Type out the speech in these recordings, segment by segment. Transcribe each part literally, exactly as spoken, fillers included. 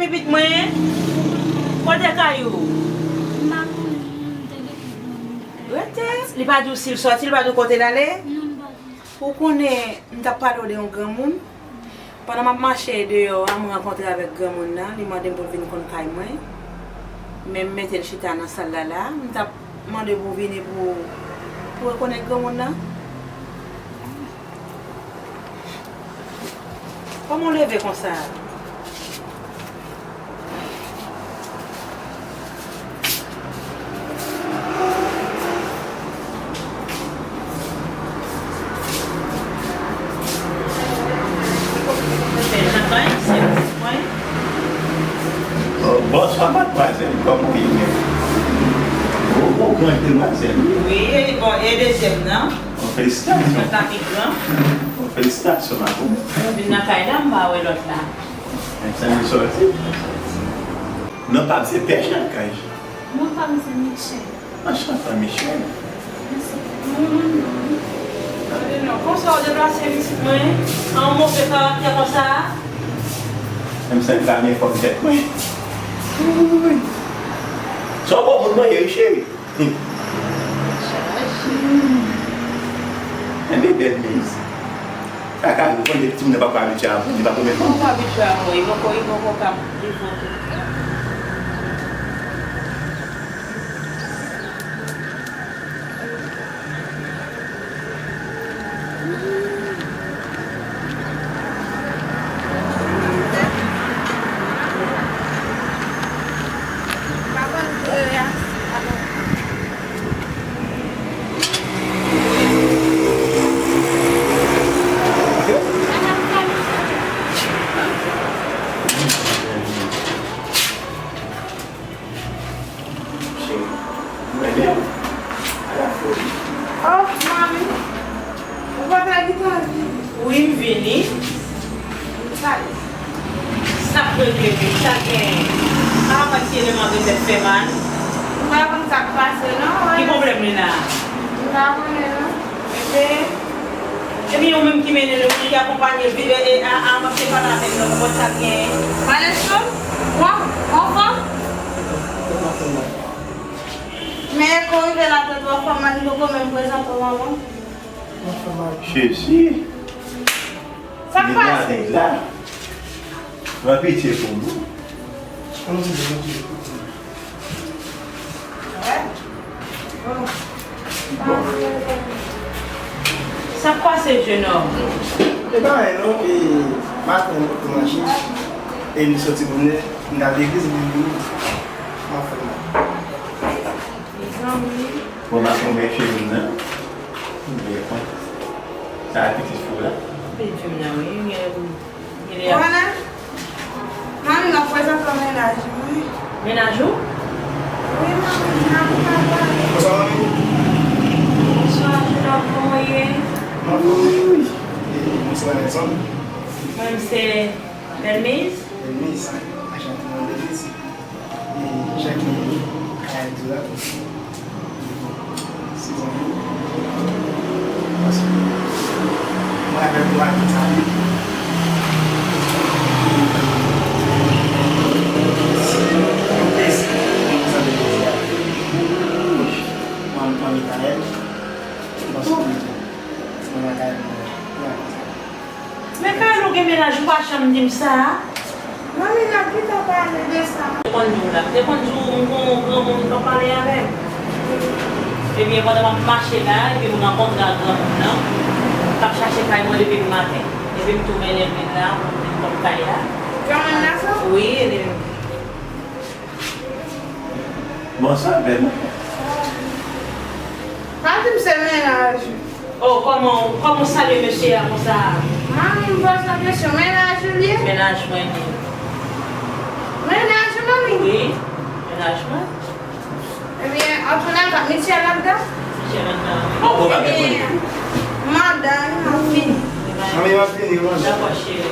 Pitit mwen, kote kay ou? M pa konnen, m te gen pou granmoun. Rete. Li pa di w si l sòti, li pa di w kote l ale? Non, m pa di. Ou konnen, m t ap pale w de yon granmoun. Pandan m ap mache deyò a, m rankontre avèk granmoun nan. Li mande m pou l vin konn kay mwen. Men m mete l chita nan sal la la. M t ap mande pou w vini pou, pou w rekonèt granmoun nan. Kòman w leve konsa? Bonswa, madmwazèl, kòman w ye menm? Ou, ou gran demwazèl, wi. Wi, bon, e dezyèm nan? Bon, felisitasyon. Lòt la pi gran. Bon, felisitasyon, ma poum. Mwen vin nan kay la, m pa wè lòt la. Menm sa nou sòti. Non pa m se Pè Jan kay. Non pa m se Michel. Anchante, Michel. Mèsi. Tande non, konsa w deplase pitit mwen, an move karaktè konsa. Menm sa m pa men fòm tèt mwen. Wouy. Sa w bon moun mwen ye, wi, cheri. Enben, bèl miz. Sa ka rive, konn depi timoun nan poko abitye a, li pa konprann. Li poko abitye a, wi, li poko, li poko ka, li poko. Cheri, mwen menm, a la foli. Oh, manmi, ou pa ta gentan vini? Wi, m vini. Sa, sa k regle, sa gen. A, pa ti eleman de tèt fè mal. M pa konn sa k pase, non. Ki pwoblèm li la? M pa konnen, non. Ebyen, Ebyen, ou menm ki mennen l, ou menm ki akonpanye l, e, e, a, avanse pale avè l non, pou wè sa k genyen. Maestro, w an, w anfòm? Men Eko rive la tèt w anfòm, li poko menm prezante w manman. Jezi! Sa k pase? Gade la. Pran pitye pou nou. Sa k pase, jenòm? E pa anyen non, e maten mwen te manje, e m soti bonè, m t al legliz, m vini, m ap fè mal. Bon, maten mwen cheri m nan, m byen kontan. Sa a pitit fi w la? Pitit fi m nan, wi, m gen Juana, manmi nan prezante w mennaj mwen. Mennaj ou? Wi, manmi, m ap pale. Bonswa, manmi. Bonswa, Juana, kòman w ye? Mwen anfòm. Wi. E, mwen se Nelson. Mwen, m se Belmise. Belmise, anchante, mwen Belmise. E, Jacqueline, Ayadou la, se zanmi. Paske mwen avè l nou pa gen zanmi. Se yon plezi pou nou zanmi plezi a. Mwen, mwen Mikael, paske mwen lakay mwen, mwen lakay sa. Men Kayla, ou gen mennaj, ou pa janm di m sa. Manmi, n ap gentan pale de sa. Te konn di w la, te konn di w m gon granmoun k ap pale avè m. Ebyen, pandan m ap mache la, epi m rankontre ak granmoun nan, k ap chache kay mwen depi maten. Epi m tou mennen l vin la, pou m vin konn kay la. Granmoun nan sa? Wi, e li menm. Bonswa, bèl. Pa di m se mennaj ou. Oh, kòman, kòman w salye mesye a konsa? Manmi, m poze w kesyon, mennaj ou li ye? Mennaj mwen li ye. Mennaj ou, manmi? Wi, mennaj mwen. Ebyen, antoulèka, Michel anndan? Michel anndan. Bon, bon, pa gen pwoblèm. Ebyen, madanm, nou fini. Manmi, m ap vini, manmi. Dakò, cheri.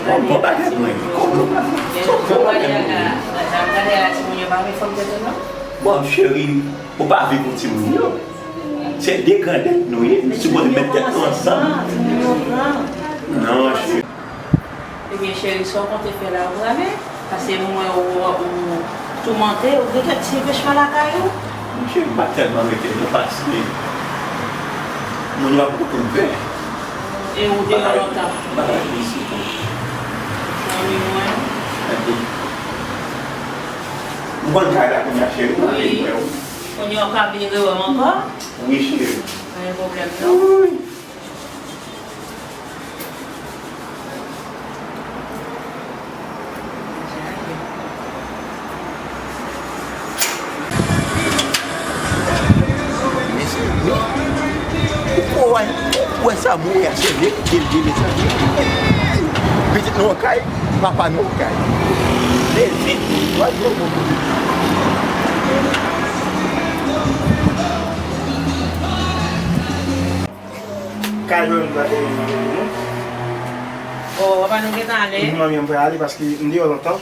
Bon, bon bagay, mwen. Kòman w pa fè? Bon bagay, mwen. Bon, cheri, ou pa viv pou timoun yo. Se de grandèt nou ye, nou sipoze met tèt nou ansanm. Non, cheri. Ebyen, cheri, sa w konte fè la, ou prale? Paske m wè ou, ou toumante, ou gen kèk ti anpechman lakay ou? Monchè, m pa tèlman rete non, paske moun yo ap koute m fen. E ou deyò lontan? Bagay isit tou. Zanmi mwen. Epi, m konn kay la kounye a, cheri, m ale wè w. Kounye a w ka vin rewè m ankò? Wi, cheri. Pa gen pwoblèm non. Wi. Mesye, wi. Ou wè, ou wè sa mwen wè a, se vye, vye, vye, vye, sa. Pitit nou an kay, papa nou an kay. Lezi, w ap jwe bon. Kay jwenn gade nou. Oh, papa nou gentan ale? Manmi, m prale ale paske m deyò lontan.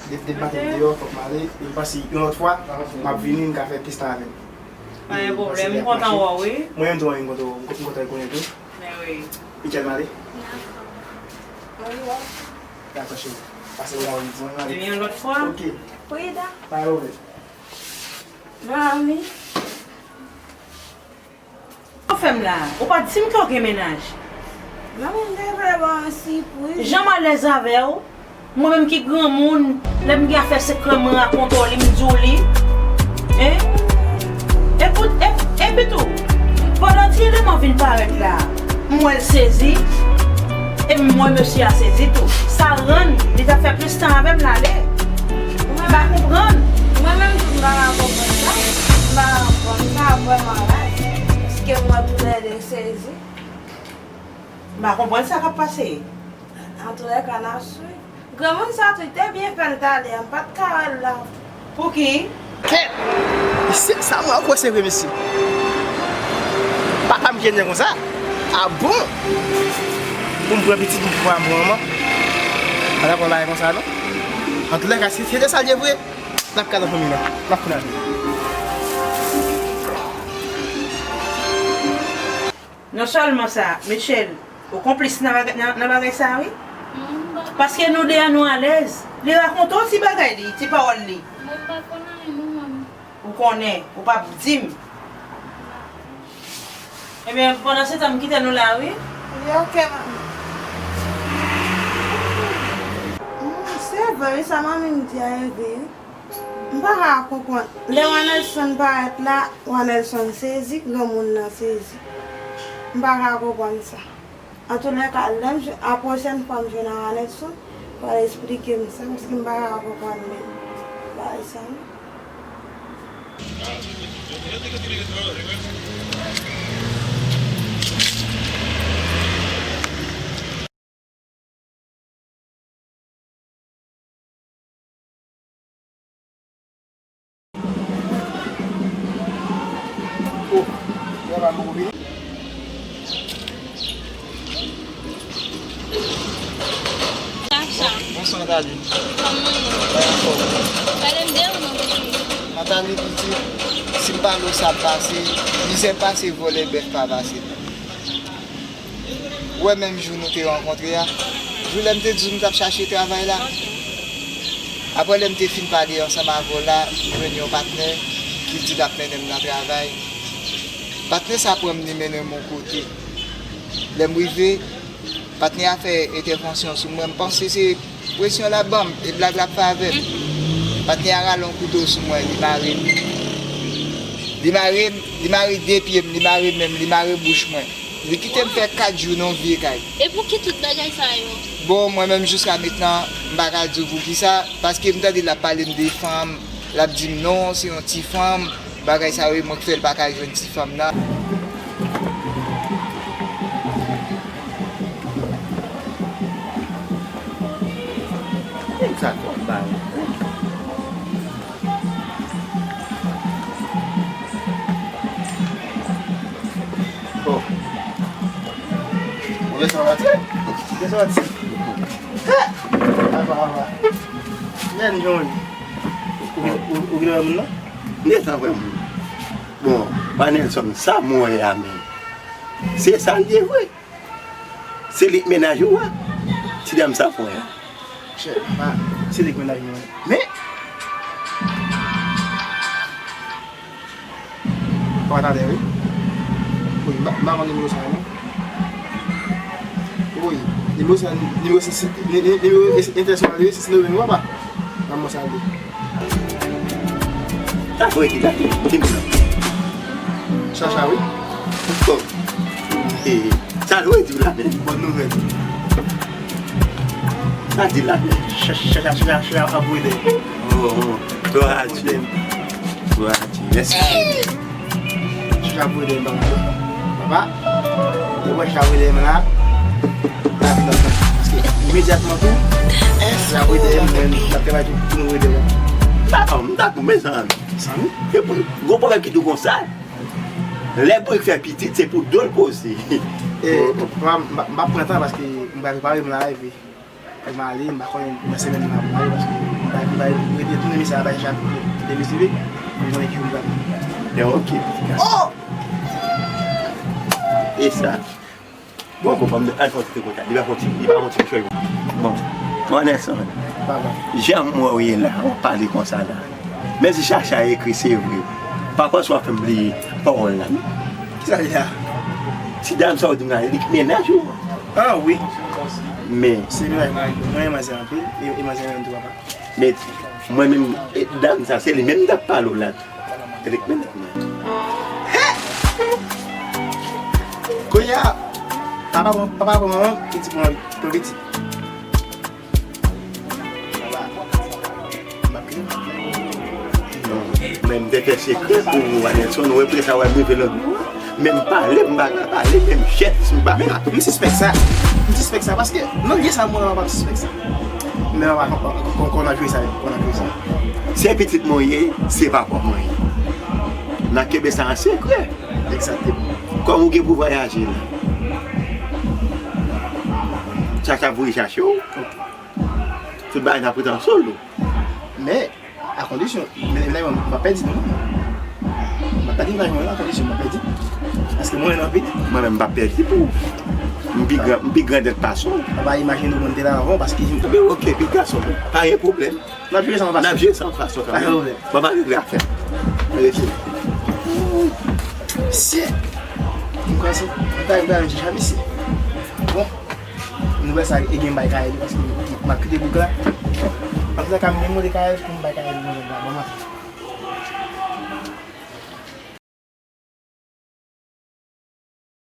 Depi, depi maten m deyò, fòk m ale. E m panse yon lòt fwa, m ap vini, m ka fè plis tan avè m. Pa gen pwoblèm, m kontan wè w, wi. Mwen menm tou, m kontan, m kontan konnen tou. Men wi. Michel, m ale? Dakò, cheri. Pase w la, w di, m ale. Vini yon lòt fwa. Ok. Frida. Pa gen pwoblèm. Manmi. Ou fè m la, ou pa t di m ke w gen mennaj. Manmi, m te vle ba w yon sipriz. Jan m alèz avè w, mwen menm ki granmoun, lè m gen afè sekrè mwen rakonte w li, m di w li. Hein? Epi, epi, epi tou, pandan ti eleman vin parèt la, m wè l sezi, epi m wè mesye a sezi tou. Sa rann li t ap fè plis tan avè m l ale. M pa konprann. Mwen menm tou, m pa ka konprann sa. M pa ka konprann sa, vrèman raz. Paske m wè toulède sezi. M pa konprann sa k ap pase. Antoulèka, n ap swiv. Granmoun sa tou, li te byen fè l t ale a, m pa t ka wè l la. Pouki? Kèt! Se sa mwen ankò, se vre, mesye. Papa m ki ennyen konsa? A bon? Pou m pran pitit m pou m pran manman? Pa t ap pran bagay konsa, non. Antoulèka, si se te sa l ye vre, n ap ka nan fanmi la. N ap fin avè l. Non sèlman sa, Michel, ou konplis nan bagay, nan, nan bagay sa a, wi. Paske nou de a nou alèz. Li rakonte w ti bagay li, ti pawòl li. Mwen m pa konn anyen non, manmi. Ou konnen, ou p ap di m. Ebyen, pandan se tan, m kite nou la, wi. Wi, oke, manmi. Hmm, se vre, wi, sa manmi m di a, e vre, wi. M pa ka konprann. Lè Wanelson parèt la, Wanelson sezi, granmoun nan sezi. M pa ka konprann sa. Antoulèka, lè m jwe, a pwochèn fwa m jwenn a Wanelson, pou l esplike m sa, paske m pa ka konprann menm bagay sa, non. Oh, lè pa mwen vini. Chacha. Bonswa, Nathalie. Kòman w ye? Mwen anfòm. Pale m de ou non, pitit? Nathalie, pitit, si m pale w sa ap pase, mizè pase, vòlè bèf pa pase. Ou wè menm jou nou te rankontre a, jou lè m te di w m t ap chache travay la. Apre lè m te fin pale ansanm avè w la, m jwenn yon patnè ki di l ap mennen m nan travay. Patnè sa pran m, li mennen m yon kote. Lè m rive, patnè a fè entèvansyon sou mwen. M panse se presyon l ap ban m e blag l ap fè avè m. Patnè a rale yon kouto sou mwen, li mare m. Li mare m, li mare de pye m, li mare men m, li mare bouch mwen. Li kite m fè kat jou nan yon vye kay. E pou ki tout bagay sa yo? Bon, mwen menm jiska mentnan, m pa ka di w pou kisa, paske m tande l ap pale m de fanm, l ap di m non, se yon ti fanm, bagay sa yo, e mwen k fè l pa ka jwenn ti fanm nan. Nèg sa twò bay. Oh. Ou desann atè? Desann atè. Apa, apa. Men, John. Ou, ou, ou gen moun nan? Desann vrèman. Bon, pa Nelson, sa m wè a menm. Se sa l ye vre. Se li k mennaj ou a. Ti dam sa fè a. Chè, pa, se li k mennaj mwen. Men, pa talè, wi. Wi, m pa, m pa konn nimewo sa, non. Wi, nimewo sa, nimewo sis, ni-, ni-, nimewo entènasyonal, wi, sis nove, papa. Ban m sa, wi. Sa vre di la, di m sa. Chacha, wi. Bon. E, sa vre di la, men. Bòn nouvèl. Sa di la, men. Chacha, chacha, chacha, chacha, ap vre de. Oh, oh. Glwa a Dye. Glwa a Dye. Mèsi. Chacha ap vre de, papa. Papa. Ou wè chacha ap vre de, men la. Paske imedyatman tou, sa ap rete m menm, m ap travay tou pou nou rete la. M dakò, m dakò, mezanmi. Sanmi? E pou gwo pwoblèm ki tou konsa. Lè bourik fè pitit, se pou do l poze. E, m ap, m ap pran tan paske m pral prepare m la, epi m ale, m pa konnen nan semèn nan m ap ale, paske m pral, m pral rete tounen misye la, bay chak de misye, pou m konnen ki jou m pral. E ok. Oh! E sa. Bon, bon, bon, al fè yon ti kontak. Li pa fè yon ti, li pa fè yon ti chòy. Bon, bon, Nelson. Papa. Jan m wè w ye la, w ap pale konsa la. Men si Chacha ekri, se vre. Papa, w ap fè m bliye pawòl la. Kisa li a? Ti dam sa w di m la, li k mennaj ou? Ah, wi. Men. Se mennaj mwen, mwen renmen manzè anpil, e, e manzè renmen m tou, papa. Men, mwen menm, e, dam sa, se li menm m t ap pale w la. Kounye a, papa pran, papa pran manman, pitit pran, pran pitit. Non, men m te fè sekrè pou ou, Anelson, ou wè, apre sa, w ap rive lòt bò. Men m pale, m pa ka pale, men m chèch, m pa ka. M sispèk sa. M sispèk sa, paske, non, lye sa, mwen, m pa sispèk sa. Men, m pa kon, kon nan jwe sa, kon nan jwe sa. Se pitit mwen ye, se papa mwen ye. N a kenbe sa an sekrè. Egzakteman. Kòm ou gen pou vwayaje la. Chacha voye chache w. Tout bagay n ap rete an solo. Men, a kondisyon, men, men, m pa pèdi non. M pa pèdi nan jwèt la, a kondisyon, m pa pèdi. Paske mwen, nan pèdi. Mwen menm, m pa pèdi pou ou. M pi gran, m pi grandèt pase w. Papa, imajine w mwen te la avan, paske. Ebyen, ok, pi gason, pa gen pwoblèm. N ap jwe san fason. N ap jwe san fason kanmenm. Pa gen pwoblèm. Bon, m a regle afè m. Mesye. M kwè se, m ta, m ta jwenn chacha, mesye. Bon. Nouvèl sa e gen bay kay li, paske m ap kite bouk la. Antouka, m gen mande kay pou m bay kay li, bon, bon, bon, bon.